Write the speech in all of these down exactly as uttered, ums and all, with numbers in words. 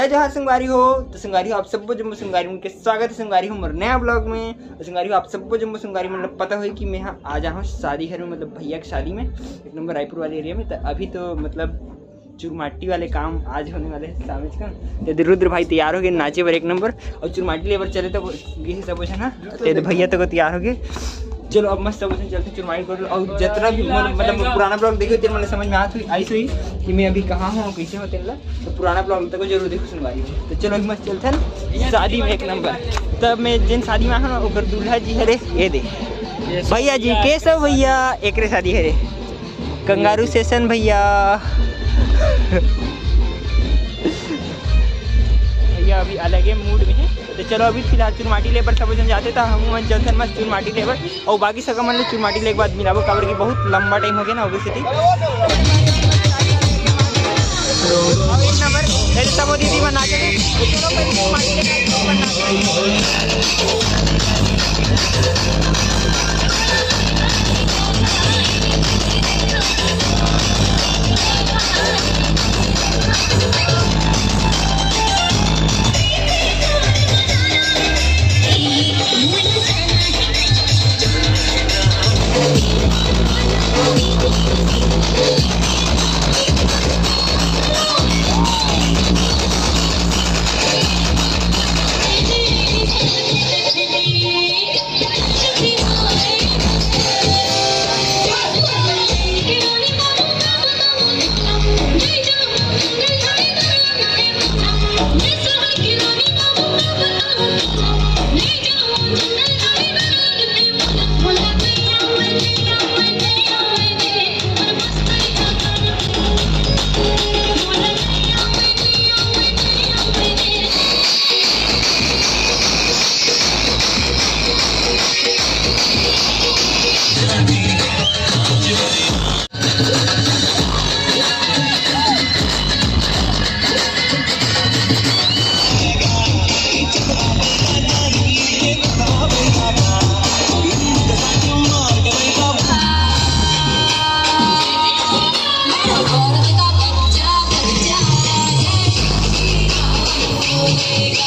जय जोहार संगवारी हो। तो संगवारी हो, आप सबो जम्मो संगवारी मन के स्वागत है संगवारी हो मोर नया ब्लॉग में। और संगवारी हो, आप सबो जम्मो संगवारी मन ल पता होही कि मैं हा आ जा हूँ शादी घर में, मतलब भैया की शादी में एक नंबर रायपुर वाले एरिया में। तो अभी तो मतलब चुरमाटी वाले काम आज होने वाले हैं शाम का। तो रुद्र भाई तैयार हो गए नाचे बर एक नंबर, और चुरमाटी लेबर चले तो ये सब है ना। तो भैया तो तैयार हो गए। चलो अब मस्त सब चलते चुरमाटी कर लो। और जितना भी मतलब, मतलब पुराना ब्लॉग देखो तेरे मतलब समझ में आत हुई आई हुई कि मैं अभी कहाँ हूँ और कैसे हो तेरे ला। तो पुराना ब्लॉग तक जरूर देखो संगवारी। तो चलो अभी मस्त चलते हैं ना शादी में एक नंबर। तब मैं जिन शादी में आया ना ओकर दूल्हा जी हरे ये दे भैया जी। कैसे भैया? एकरे शादी हरे कंगारू सेशन भैया। भैया अभी अलग है मूड में है। तो चलो अभी फिलहाल चुरमाटी लेबर सब जन जाते तो हम मन चलते मस्त चुरमाटी लेबर। और बाकी सब मन ले चुरमाटी लेके बाद मिलाबो काबर कि बहुत लंबा टाइम हो गया ना ओबेसिटी। और एक नंबर मेरे सब दीदी बना के तो चलो भाई चुरमाटी लेके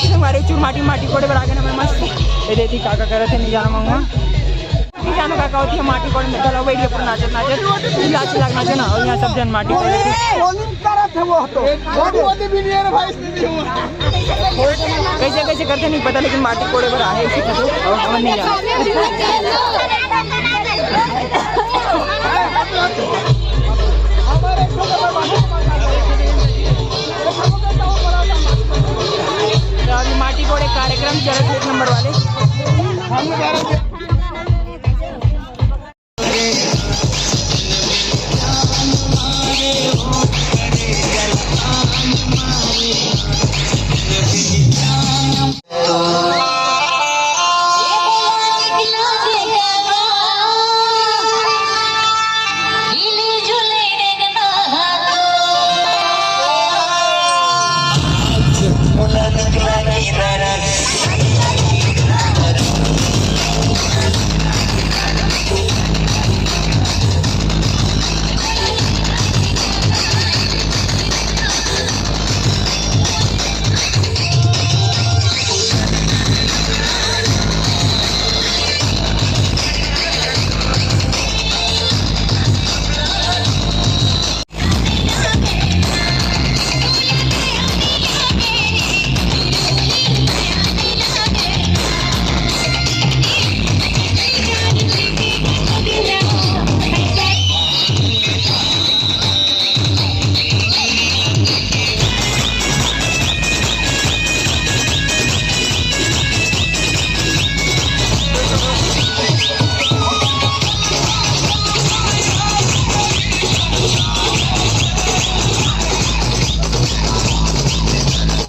हमारे चूर माटी माटी कोड़े बर आ गए ना, मैं मस्त ये देती काका करत है, नहीं जाना मंगवा। नहीं जानो का कहती है माटी कोड़े में, चलो बैठ के पूरा नाचत नाचत चिल्ला चिल्ला नाचो ना। और यहाँ सब जन माटी कोड़े थे। ट्रोलिंग करत है वो तो। वो भी, वो भी नहीं है रे भाई, इसमें भी हुआ। कैसे कैसे करते नहीं पता, लेकिन माटी कोड़े पर आए इसी खातिर। और हम नहीं जाना। तो अभी माटी कोड़े कार्यक्रम चलत है एक नंबर वाले।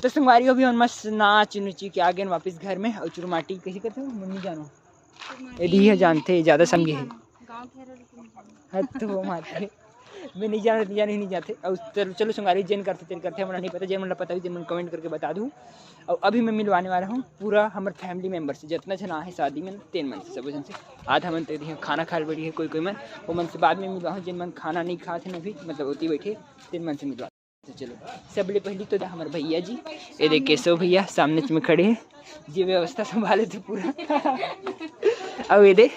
तो संगवारी हो, अभी हम मस्त नाच नुची के आ गए वापस घर में। और चुरमाटी कैसे करते हो, मुन्नी जानो? ये दी है जानते, ज्यादा समझे है। गाँव के हरे लेकिन हाँ, तो वो मारते। मैं नहीं जाना, नहीं जाना ही नहीं जाते। और चलो, चलो संगवारी, जेन करते, तेन करते, हमरा नहीं पता, जेन मन ला पता भी, जेन मन कमेंट करके बता दूँ। और अभी मैं मिलवाने वाला हूँ पूरा हमर फैमिली मेंबर से, जितना जना है शादी में, तेन मन से, सब जन से। आधा मन तो दिहे खाना खाए बैठी है, कोई कोई मन, वो मन से बाद में मिलवा हूँ। जेन मन खाना नहीं खाते ना अभी, मतलब होती बैठे, तेन मन से मिलवा। चलो, सबले पहली तो हमर भैया जी, ये दे केशव भैया सामने में खड़े हैं, जे व्यवस्था संभाले थे पूरा। अब ये दे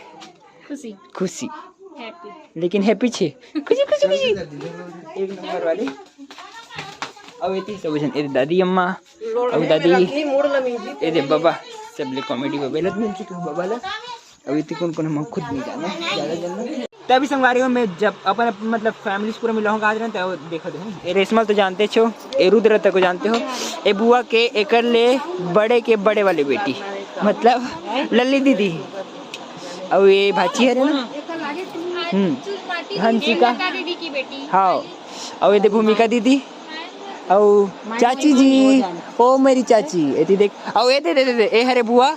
खुशी। खुशी। Happy। लेकिन happy छे। खुशी, खुशी, खुशी। एक नंबर वाली। अब ये तीन सब जन, ये दे दादी अम्मा, अब दादी, ये दे बाबा, सबले comedy बाबा ला मिल चुके हो बाबा ला। अब इतनी कौन कौन हम खुद नहीं जाने, ज्यादा जन नहीं। तभी संगवारी हो, मैं जब अपन, अपन मतलब families पूरा मिलाऊंगा आज रहते, वो देखो, देखो, ये रेशमा तो जानते छो, ये रुद्र तक को जानते हो, ये बुआ के एकर ले बड़े के बड़े वाले बेटी, मतलब लल्ली दीदी, और ये भाची है ना, हम्म, हंसिका, हाँ, और ये दे भूमिका दीदी, और चाची जी, ओ मेरी चाची, एती देख, और ये दे, दे, दे, दे, ए हरे बुआ,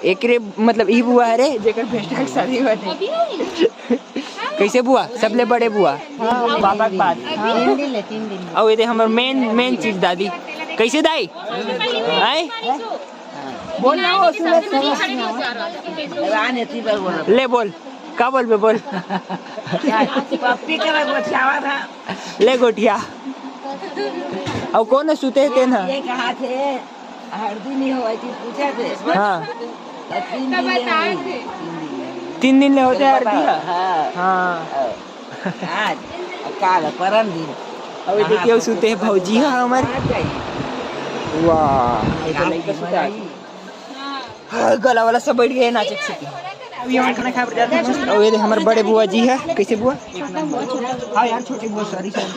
एकरे मतलब ई बुआ हरे जेकर बेटा के शादी हुआ थे। कैसे बुआ? सबले बड़े बुआ। पापा के बाद। तीन दिन ले, तीन दिन ले। और ये दे हमर main, main चीज दादी। कैसे दाई? आए? बोल ना, वो सुन ले, सुन ले। ले बोल, का बोलबे बोल। पप्पी के गोठियावा था। ले गोठिया। और कौन सुते थे ना? ये कहा थे? हरदी नहीं होवय कि पूछा थे। हाँ। तो तीन दिन ले होवय। तीन दिन ले होथे हरदी ह? हाँ। हाँ। आज, काल, परन दिन। अब देखिए, सुते हैं भौजी ह हमर। वाह। हाँ, गला वाला सब बैठ गए नाचे के सीटी। अभी हम खाना खाए बर जाते हैं। और ये दे हमर बड़े बुआ जी है। कैसे बुआ? हाँ यार, छोटे बुआ, sorry, sorry।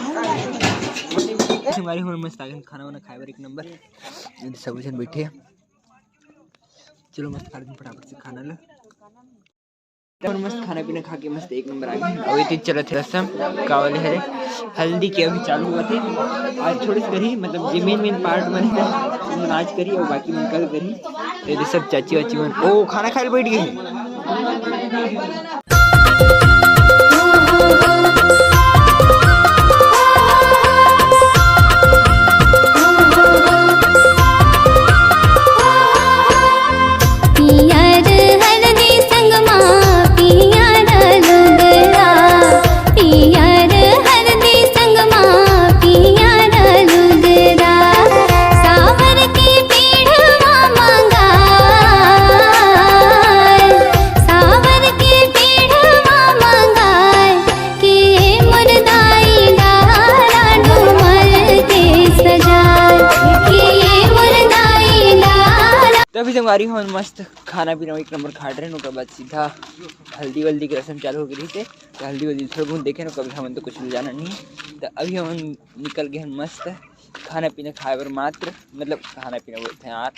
हमारी हमर मस्त आगे खाना वाना खाए बर एक नंबर। ये सब जन बैठे हैं। चलो मस्त खा लेते हैं फटाफट से खाना ला। और मस्त खाना पीना खा के मस्त एक नंबर आ गए। और ये चलत है रसम का वाले हरे हल्दी के अभी चालू हुआ थे। आज थोड़ी सी करी, मतलब ये main main part मन है, मन आज करी और बाकी मन कल करी। तो ये सब चाची वाची मन ओ खाना खाए बैठ गए हैं। पियर हरदी संग मा पियर लुगरा, पियर हरदी संग मा पियर लुगरा, सावर के पीढ़वा मंगाय, सावर के पीढ़वा मंगाय, के मोर दाई डारा डूमर के सजाय, के मोर दाई डारा। तभी संगवारी हमन मस्त खाना पीना एक नंबर खा रहे हैं, ओकर बाद सीधा हल्दी वल्दी के रसम चालू हो गई रही थे। तो हल्दी वल्दी थोड़ा बहुत देखे ना, कभी हमन तो कुछ ले जाना नहीं है। तो अभी हमन निकल गए हैं मस्त खाना पीना खाए बर मात्र, मतलब खाना पीना बोलते हैं यार,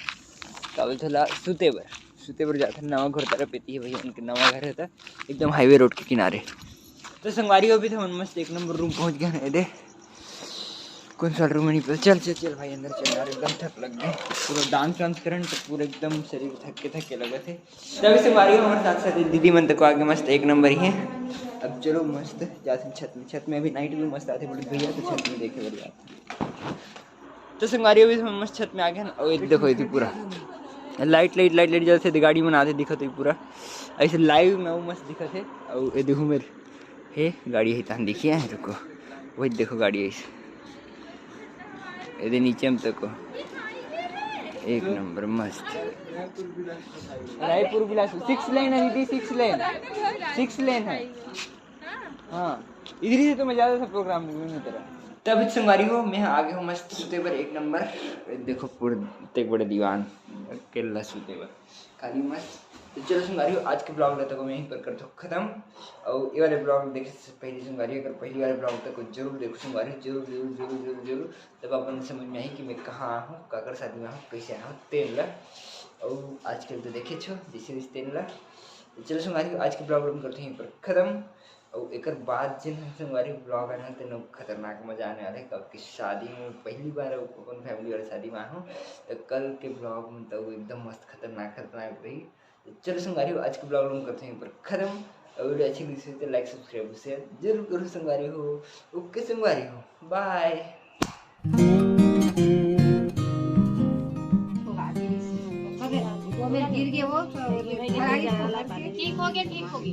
का बोलते ला, सुते बर, सुते बर जाते हैं। नवा घर तरफ एती है भैया, उनके नवा घर है तो एकदम highway road के किनारे। तो संगवारी अभी तो हमन मस्त एक नंबर room पहुंच गए हैं। दे कौन सा room है नहीं पता। चल चल चल भाई अंदर चल यार, एकदम थक लग गए। पूरा dance वांस करन तो पूरा एकदम शरीर थक के थक के लगे थे। तभी संगवारी हमर साथ साथ दीदी मन तक आगे मस्त एक नंबर ही है। अब चलो मस्त जाते हैं छत में। छत में अभी night view मस्त आते बोले भैया, तो छत में देखे बढ़िया। तो संगवारी अभी हम मस्त छत में आ गए हैं। और ये देखो ये पूरा light light light light जलते गाड़ी मन आते दिखत है पूरा ऐसे live में, वो मस्त दिखत है। और ये देखो मेरे हे गाड़ी है, तान देखिए, रुको, वही देखो गाड़ी है, ये दे नीचे में तको, एक नंबर मस्त। रायपुर बिलासपुर six lane है दीदी, six lane, six lane है। हाँ, इधर ही से तो मैं ज्यादा सा program में तरह। तब संगवारी हो, मैं आ गया हूँ मस्त सुते बर एक नंबर। देखो पूरे तेक बड़े दीवान केला सुते बर। खाली मस्त। तो चलो संगवारी हो, आज के vlog ला तको मैं यहीं पर करथो खत्म। और ये वाले vlog देखे से पहले संगवारी, अगर पहली वाले vlog तक को जरूर देखो संगवारी, जरूर जरूर जरूर जरूर जरूर, तब अपन समझ में आही कि मैं कहाँ आया हूँ, काकर शादी में आया हूँ, कैसे आया हूँ तेन ला। और आज के तो देखे छो जैसे जैसे तेन ला। तो चलो संगवारी हो, आज के vlog हम करते हैं यहीं पर खत्म। और एकर बाद जिन हम संगवारी vlog आने तेन खतरनाक मजा आने वाले, काबर कि शादी में पहली बार अपन family वाले शादी में आया हूँ। तो कल के vlog में तो एकदम मस्त खतरनाक खतरनाक रही। तो चलो संगवारी हो, आज के vlog हम करते हैं यहीं पर खत्म। और video अच्छी लगी तो like subscribe share जरूर करो संगवारी हो। OK संगवारी हो, bye। वो मेरे गिर गए वो, ठीक हो गया, ठीक हो गया।